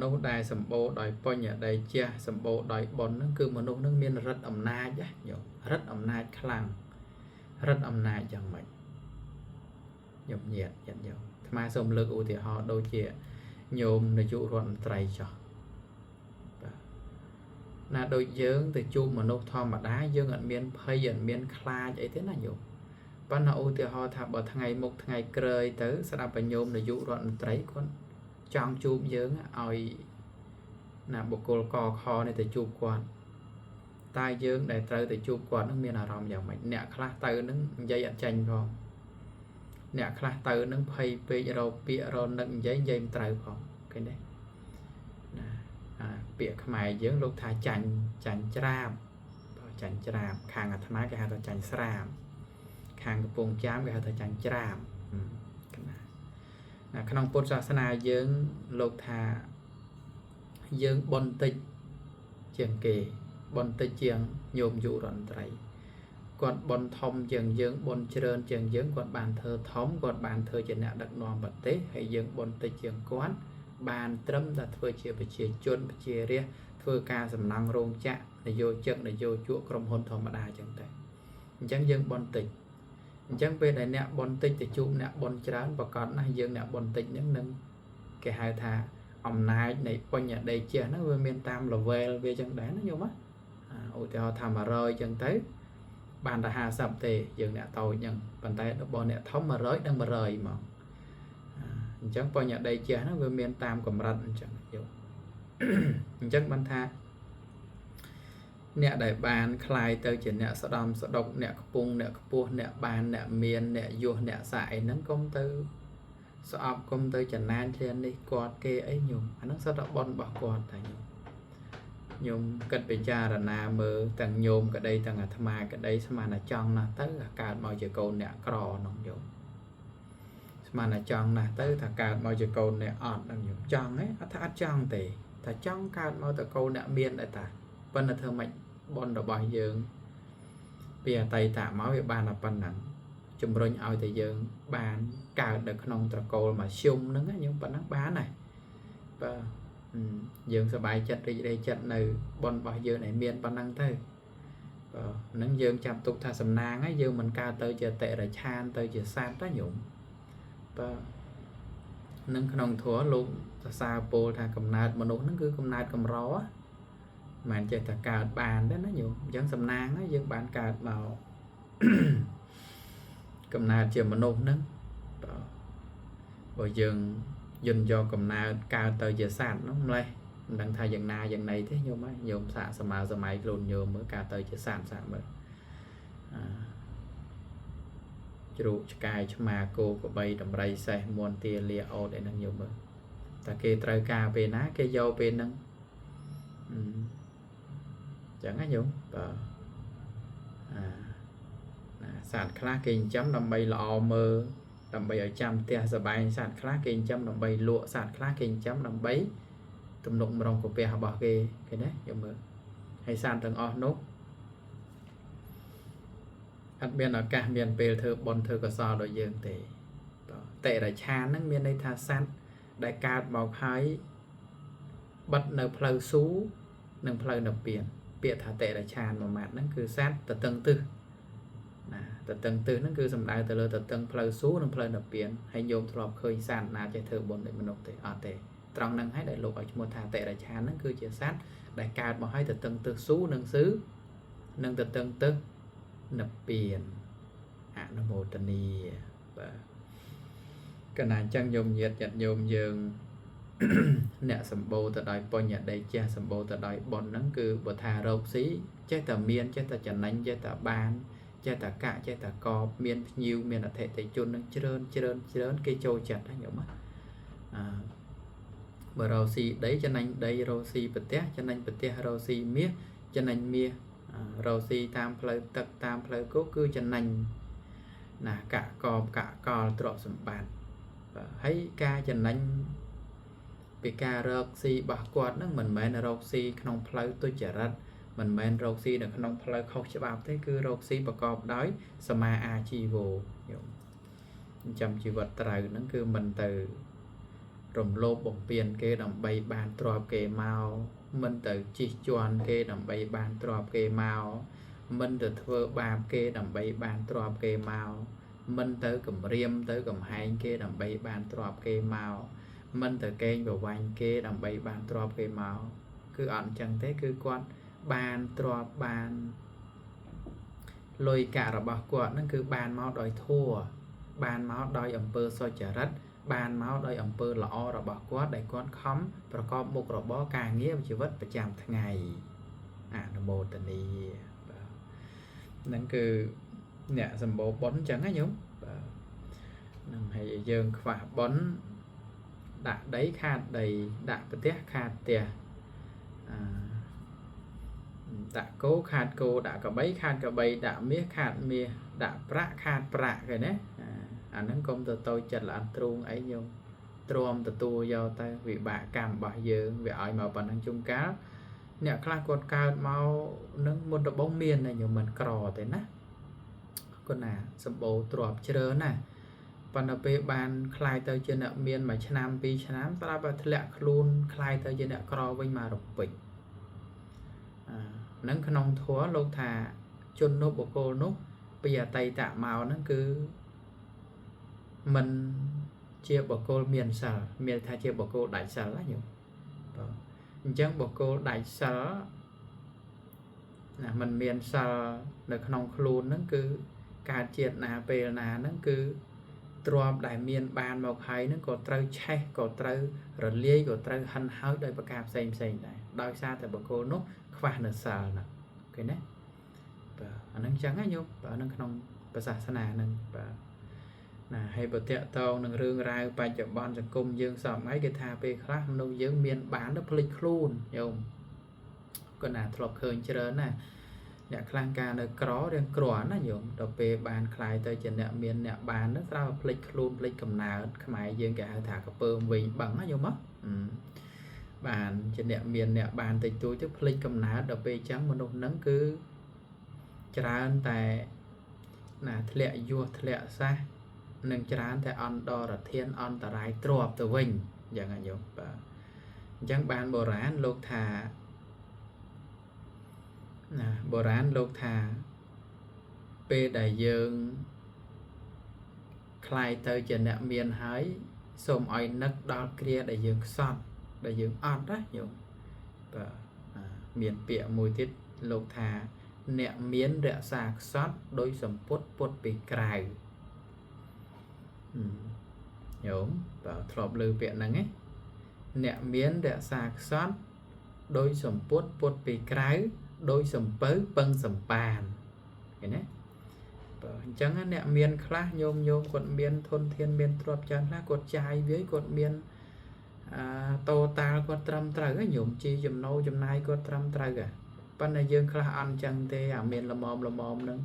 មនុស្សដែលសម្បូរដោយបញ្ញដីជះសម្បូរដោយបុណ្យហ្នឹងគឺមនុស្សហ្នឹងមានរិទ្ធអំណាចណាញោមរិទ្ធអំណាចខ្លាំងរិទ្ធអំណាចយ៉ាងម៉េចញោមញាតញាតញោមអាត្មាសូមលើកឧទាហរណ៍ដូចជាញោមនាយករដ្ឋមន្ត្រីចុះបាទណាដូចយើងទៅជួបមនុស្សធម្មតាយើងអត់មានភ័យអត់មានខ្លាចអីទេណាញោមប៉ុន្តែឧទាហរណ៍ថាបើថ្ងៃមុខថ្ងៃក្រោយទៅស្ដាប់បញ្ញោមនាយករដ្ឋមន្ត្រីគាត់ចង់ជួបយើងឲ្យណាបុគ្គលកខនេះទៅជួបគាត់តើយើងដែលត្រូវទៅជួបគាត់នឹងមានអារម្មណ៍យ៉ាងម៉េចអ្នកខ្លះទៅនឹងនិយាយអត់ចាញ់ផងអ្នកខ្លះទៅនឹងភ័យពេករកពាក្យរនឹកនិយាយនិយាយមិនត្រូវផងឃើញទេណាអាពាក្យខ្មែរយើងលោកថាចាញ់ចាញ់ច្រាបចាញ់ច្រាបខាងអាត្មាគេហៅថាចាញ់ស្រាបខាងកំពង់ចាមគេហៅថាចាញ់ច្រាបណាណាក្នុងពុទ្ធសាសនាយើងលោកថាយើងបុណ្យតិចជាងគេបុណ្យតិចជាងញោមយុរដ្ឋមន្ត្រីគាត់បុណ្យធំជាងយើងបុណ្យច្រើនជាងយើងគាត់បានធ្វើធំគាត់បានធ្វើជាអ្នកដឹកនាំប្រទេសហើយយើងបុណ្យតិចជាងគាត់បានត្រឹមតែធ្វើជាប្រជាជនប្រជារាស្ត្រធ្វើការសំណង់រោងចក្រនយោជិកនយោជកក្រុមហ៊ុនធម្មតាអញ្ចឹងតែអញ្ចឹងយើងបុណ្យតិចអញ្ចឹងពេលដែលអ្នកបុណ្យតិចទៅជួបអ្នកបុណ្យច្រើនប្រកាសណាស់យើងអ្នកបុណ្យតិចហ្នឹងនឹងគេហៅថាអំណាចនៃបញ្ញដីជះហ្នឹងវាមានតាម level វាចឹងដែរណាញោមណាឧទាហរណ៍ថា100ចឹងទៅបានតែ50ទេយើងអ្នកតូចចឹងប៉ុន្តែរបស់អ្នកធំ100ដល់100មកអញ្ចឹងបញ្ញដីជះហ្នឹងវាមានតាមកម្រិតអញ្ចឹងយោអញ្ចឹងបានថាអ្នកដែលបានคลายទៅជាអ្នកស្ដំស្ដុកអ្នកខ្ពង់អ្នកខ្ពស់អ្នកបានអ្នកមានអ្នកយោះអ្នកសាក់អីហ្នឹងកុំទៅស្អប់កុំទៅចំណានឃ្លាននេះគាត់គេអីញោមអាហ្នឹងសុទ្ធតែបុណ្យរបស់គាត់តែញោមញោមគិតពិចារណាមើលទាំងញោមក្តីទាំងអាត្មាក្តីស្មានតែចង់ណាស់ទៅកើតមកជាកូនអ្នកក្រនោះញោមស្មានតែចង់ណាស់ទៅថាកើតមកជាកូនអ្នកអត់ហ្នឹងញោមចង់ទេអត់ថាអត់ចង់ទេតែចង់កើតមកទៅកូនអ្នកមានដែរតាប៉ុន្តែធ្វើម៉េចបុណ្យរបស់យើងពីអតីតមកវាបានតែប៉ុណ្ណឹងជំរុញឲ្យតែយើងបានកើតនៅក្នុងត្រកូលមធ្យមហ្នឹងញោមប៉ុណ្ណឹងបានហើយបាទយើងសប្បាយចិត្តរីករាយចិត្តនៅបុណ្យរបស់យើងដែលមានប៉ុណ្ណឹងទៅបាទហ្នឹងយើងចាប់ទុកថាសំណាងហើយយើងមិនកើតទៅជាតិរិឆានទៅជាសត្វទេញោមបាទនឹងក្នុងធម៌លោកសរសើរពោលថាកំណើតមនុស្សហ្នឹងគឺកំណើតកម្រមិនចេះតែកើតបានទេណាញោមអញ្ចឹងសំណាងហើយយើងបានកើតមកកំណើតជាមនុស្សហ្នឹងបាទបើយើងយន្តយកកំណើតកើតទៅជាសត្វហ្នឹងម្លេះមិនដឹងថាយ៉ាងណាយ៉ាងណីទេញោមហើយញោមសាកសម័យសម័យខ្លួនញោមមើលកើតទៅជាសត្វសាកមើលអាជ្រូកឆ្កែឆ្មាគោក្របីដំរីសេះមន់ទាលាអូតអីហ្នឹងញោមមើលតែគេត្រូវការពេលណាគេយកពេលហ្នឹងអញ្ចឹងណាញោមបាទអាណាសត្វខ្លះគេចិញ្ចឹមដើម្បីល្អមើលដើម្បីឲ្យចាំផ្ទះសបែងសត្វខ្លះគេចិញ្ចឹមដើម្បីលក់សត្វខ្លះគេចិញ្ចឹមដើម្បីទំនុកម្រងកាពះរបស់គេឃើញទេយកមើលហើយសត្វទាំងអស់នោះអត់មានឱកាសមានពេលធ្វើបុណ្យធ្វើកុសលដូចយើងទេបាទតិរិឆានហ្នឹងមានន័យថាសត្វដែលកើតមកហើយបិទនៅផ្លូវស៊ូនិងផ្លូវនិព្វានពាក្យថាតិរិឆានមួយម៉ាត់ហ្នឹងគឺសត្វតតឹងទិសណាតតឹងទិសហ្នឹងគឺសំដៅទៅលើតតឹងផ្លូវស៊ូនិងផ្លូវនិព្វានហើយញោមធ្លាប់ឃើញសត្វណាចេះធ្វើបុណ្យដូចមនុស្សទេអត់ទេត្រង់ហ្នឹងហើយដែលលោកឲ្យឈ្មោះថាតិរិឆានហ្នឹងគឺជាសត្វដែលកើតមកហើយតតឹងទិសស៊ូនិងស៊ឺនិងតតឹងទិសនិព្វានអនុមោទនីបាទកណ្ណាអញ្ចឹងញោមញាតញាតញោមយើងអ្នកសម្បូរទៅដោយបញ្ញដីចេះសម្បូរទៅដោយបុណ្យហ្នឹងគឺបើថារកស៊ីចេះតែមានចេះតែចំណេញចេះតែបានចេះតែកាក់ចេះតែកបមានភ្ញៀវមានអតិថិជននឹងច្រើនច្រើនច្រើនគេចូលចិត្តណាញោមណាអឺបើរកស៊ីដីចំណេញដីរកស៊ីប្រទេសចំណេញប្រទេសរកស៊ីមាសចំណេញមាសរកស៊ីតាមផ្លូវទឹកតាមផ្លូវគោកគឺចំណេញណាកាក់កបកាក់កលទ្រព្យសម្បត្តិបាទហើយការចំណេញពីការរកស៊ីរបស់គាត់ហ្នឹងមិនមែនរកស៊ីក្នុងផ្លូវទុច្ចរិតមិនមែនរកស៊ីនៅក្នុងផ្លូវខុសច្បាប់ទេគឺរកស៊ីប្រកបដោយសមាអាជីវោញោមចិញ្ចឹមជីវិតត្រូវហ្នឹងគឺមិនទៅ រំលោភបំពានគេដើម្បីបានទ្រព្យគេមកមិនទៅជិះជាន់គេដើម្បីបានទ្រព្យគេមកមិនទៅធ្វើបាបគេដើម្បីបានទ្រព្យគេមកមិនទៅគំរាមទៅកំហែងគេដើម្បីបានទ្រព្យគេមកមិនទៅកេងប្រវ័ញ្ចគេដើម្បីបានទ្រព្យគេមកគឺអត់អញ្ចឹងទេគឺគាត់បានទ្រព្យបានលុយកាក់របស់គាត់ហ្នឹងគឺបានមកដោយធម៌បានមកដោយអំពើសុចរិតបានមកដោយអំពើល្អរបស់គាត់ដែលគាត់ខំប្រកបមុខរបរការងារជីវិតប្រចាំថ្ងៃអនុមោទនីបាទហ្នឹងគឺអ្នកសម្បូរបុណ្យអញ្ចឹងណាញោមបាទហ្នឹងហើយយើងខ្វះបុណ្យដាក់ដីខាតដីដាក់ផ្ទះខាតផ្ទះអាដាក់គោខាតគោដាក់កបីខាតកបីដាក់មាសខាតមាសដាក់ប្រាក់ខាតប្រាក់គេណាអាហ្នឹងកុំទៅតូចចិត្តល្អិតទ្រូងអីញោមទ្រាំទទួលយកទៅវិបាកកម្មរបស់យើងវាឲ្យមកប៉ុណ្ណឹងជួនកាលអ្នកខ្លះគាត់កើតមកនឹងមុនដំបូងមានតែញោមមិនក្រទេណាគាត់ណាសម្បូរទ្រព្យច្រើនណាប៉ុន្តែពេលបានคลายទៅជាអ្នកមានមួយឆ្នាំពីរឆ្នាំស្រាប់តែធ្លាក់ខ្លួនคลายទៅជាអ្នកក្រវិញមករពេចហ្នឹងក្នុងធម៌លោកថាជននោះបុគ្គលនោះពីអតីតមកហ្នឹងគឺមិនជាបុគ្គលមានសិលមានថាជាបុគ្គលដាច់សិលណាញោមបាទអញ្ចឹងបុគ្គលដាច់សិលណាមិនមានសិលនៅក្នុងខ្លួនហ្នឹងគឺកើតជាតិណាពេលណាហ្នឹងគឺទ្រព្យដែលមានបានមកហើយហ្នឹងក៏ត្រូវឆេះក៏ត្រូវរលាយក៏ត្រូវហិនហោចដោយប្រការផ្សេងផ្សេងដែរដោយសារតែបុគ្គលនោះខ្វះនៅសិលហ្នឹងឃើញទេបាទអាហ្នឹងចឹងណាញោមបាទហ្នឹងក្នុងព្រះសាសនាហ្នឹងបាទណាហើយបើតាក់តងនឹងរឿងរ៉ាវបច្ចុប្បន្នសង្គមយើងសពថ្ងៃគេថាពេលខ្លះមនុស្សយើងមានបានទៅភ្លេចខ្លួនញោមគាត់ណាធ្លាប់ឃើញច្រើនណាអ្នកខ្លះការនៅក្ររៀងក្រណាញោមដល់ពេលបានคลายទៅជាអ្នកមានអ្នកបានទៅស្រាប់ភ្លេចខ្លួនភ្លេចកំណើតខ្មែរយើងគេហៅថាកពើមវិញបឹងណាញោមបានជាអ្នកមានអ្នកបានតិចតួចទៅភ្លេចកំណើតដល់ពេលអញ្ចឹងមនុស្សហ្នឹងគឺច្រើនតែណាធ្លាក់យោះធ្លាក់សះនឹងច្រើនតែអន្តរធានអន្តរាយទ្របទៅវិញយ៉ាងណាញោមបាទអញ្ចឹងបានបុរាណលោកថាណាបុរាណលោកថាពេលដែលយើងคลายទៅជាអ្នកមានហើយសូមឲ្យនឹកដល់គ្រាដែលយើងខ្សត់ដែលយើងអត់ណាញោមបាទមានពាក្យមួយទៀតលោកថាអ្នកមានរក្សាខ្សត់ដោយសម្ពុតពុតពីក្រៅញោមបាទធ្លាប់ឮពាក្យហ្នឹងឯងអ្នកមានរក្សាខ្សត់ដោយសម្ពុតពុតពីក្រៅដោយសំពៅពឹងសំប៉ានឃើញទេបាទអញ្ចឹងអ្នកមានខ្លះញោមញោមគាត់មានធនធានមានទ្រព្យច្រើនខ្លះគាត់ចាយវាយគាត់មានអឺតូតាល់គាត់ត្រឹមត្រូវញោមជីចំណូលចំណាយគាត់ត្រឹមត្រូវប៉ុន្តែយើងខ្លះអត់អញ្ចឹងទេអាមានល្មមល្មមហ្នឹង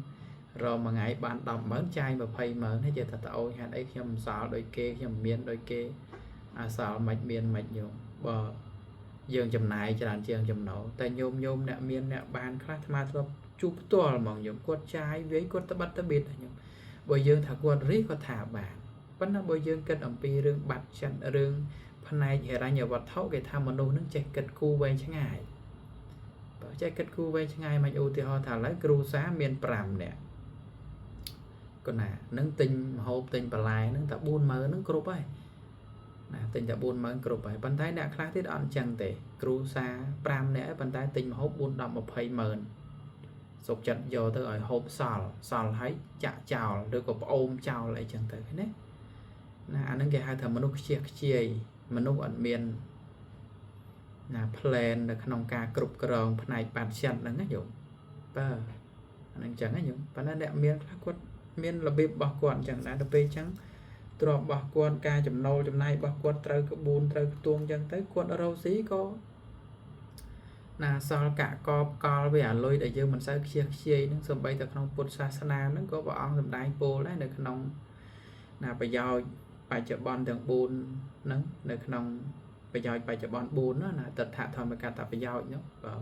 រមមួយថ្ងៃបាន100000ចាយ200,000ហើយចេះថាតអូយហេតុអីខ្ញុំមិនសល់ដូចគេខ្ញុំមានដូចគេអាសល់មិនមានមិនញោមបើយើងចំណាយច្រើនជាងចំណូលតែញោមញោមអ្នកមានអ្នកបានខ្លះអាត្មាធ្លាប់ជួបផ្ទាល់ហ្មងញោមគាត់ចាយវាយគាត់ត្បិតត្បៀតញោមបើយើងថាគាត់រិះគាត់ថាបានប៉ុន្តែបើយើងគិតអំពីរឿងបាត់ចិត្តរឿងផ្នែកហិរញ្ញវត្ថុគេថាមនុស្សនឹងចេះគិតគូរវែងឆ្ងាយបើចេះគិតគូរវែងឆ្ងាយមិនឧទាហរណ៍ថាឥឡូវគ្រូសាមាន5នាក់គាត់ណានឹងទិញម្ហូបទិញបន្លែនឹងតែ40000នឹងគ្រប់ហើយណាទិញតែ40000គ្រប់ហើយប៉ុន្តែអ្នកខ្លះទៀតអត់អញ្ចឹងទេគ្រូសា5នាក់ប៉ុន្តែទិញម្ហូប4 10 200,000សុកចិត្តយកទៅឲ្យហូបសល់សល់ហើយចាក់ចោលឬក៏ផ្អូមចោលអីចឹងទៅឃើញទេណាអានឹងគេហៅថាមនុស្សខ្ជិះខ្ជាយមនុស្សអត់មានណា plan នៅក្នុងការគ្រប់គ្រងផ្នែកបាត់ចិត្តហ្នឹងណាញោមបាទអានឹងចឹងណាញោមប៉ុន្តែអ្នកមានខ្លះគាត់មានរបៀបរបស់គាត់អញ្ចឹងដែរដល់ពេលអញ្ចឹងទ្រព្យរបស់គាត់ការចំណូលចំណាយរបស់គាត់ត្រូវក្បួនត្រូវខ្ទង់អញ្ចឹងទៅគាត់រកស៊ីក៏ណាសល់កាក់កបកលវាអាលុយដែលយើងមិនសូវខ្ជិះខ្ជាយហ្នឹងសំបីតែក្នុងពុទ្ធសាសនាហ្នឹងក៏ព្រះអង្គសម្ដែងពោលដែរនៅក្នុងណាប្រយោជន៍បច្ចុប្បន្នទាំង4ហ្នឹងនៅក្នុងប្រយោជន៍បច្ចុប្បន្ន4ណាតថធម្មកតប្រយោជន៍នោះបាទ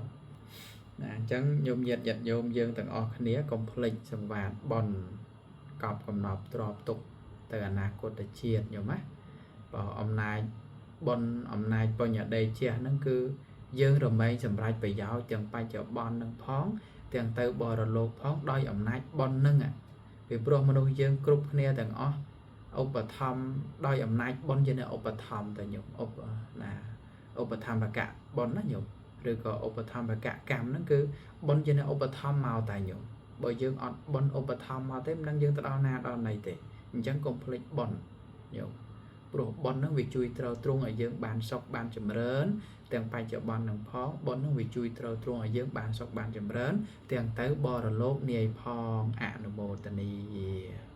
ណាអញ្ចឹងញោមញាតញាតញោមយើងទាំងអស់គ្នាកុំភ្លេចសង្វាតបនកប់កំណប់ទ្របទុកទៅអនាគតជាតិញោមណាបើអំណាច បុណ្យអំណាចបញ្ញដេជះហ្នឹង គឺយើងរមែងសម្រេចប្រយោជន៍ទាំងបច្ចុប្បន្ននឹងផង ទាំងទៅបរលោកផង ដោយអំណាចបុណ្យហ្នឹង ពីព្រោះមនុស្សយើងគ្រប់គ្នាទាំងអស់ឧបត្ថម្ភដោយអំណាចបុណ្យជាអ្នកឧបត្ថម្ភតែញោម ឧបណាឧបត្ថម្ភកៈបុណ្យណាញោម ឬក៏ឧបត្ថម្ភកកម្មហ្នឹង គឺបុណ្យជាអ្នកឧបត្ថម្ភមកតែញោម។ បើយើងអត់បុណ្យឧបត្ថម្ភមកទេ មិនដឹងយើងទៅដល់ណាដល់ណីទេ។ អញ្ចឹងកុំភ្លេចបុណ្យញោម ព្រោះបុណ្យហ្នឹងវាជួយត្រូវទ្រង់ឲ្យយើងបានសុខបានចម្រើនទាំងបច្ចុប្បន្ននឹងផង បុណ្យហ្នឹងវាជួយត្រូវទ្រង់ឲ្យយើងបានសុខបានចម្រើនទាំងទៅបរលោកនាយផង។ អនុមោទនី។